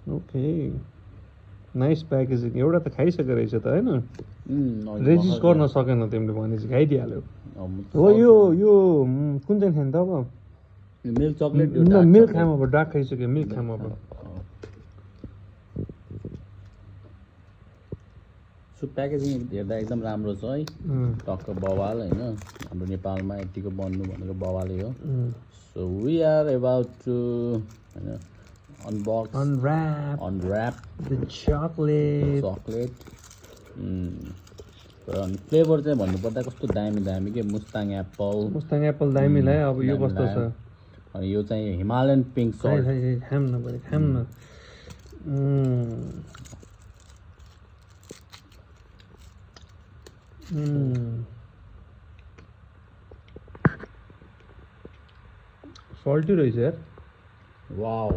okay nice packaging एउटा त खाइसकेको रहेछ त होइन अघि रेजिस्ट भर्खर गर्न सकेन तिमीले भनेपछि खाइदिइहाल्यो म त हो यो कुन चाहिँ खाने त अब मिल्क चकलेट मिल्क खाम अब डार्क खाइसक्यो मिल्क खाम अब सो प्याकेजिङ हेर्दा एकदम राम्रो छ है टक्क बवाल होइन हाम्रो नेपालमा यतिको बन्नु भनेको बवालै हो so we are about to होइन अनबक्स अनऱ्याप द चकलेट अनि फ्लेभर चाहिँ भन्नुपर्दा कस्तो दामी दामी के मुस्ताङ एप्पल दामीलाई अब यो कस्तो छ अनि यो चाहिँ हिमालयन पिङ्क सल्ट खाम न बरु खाम न सल्टी रहेछ यार वाउ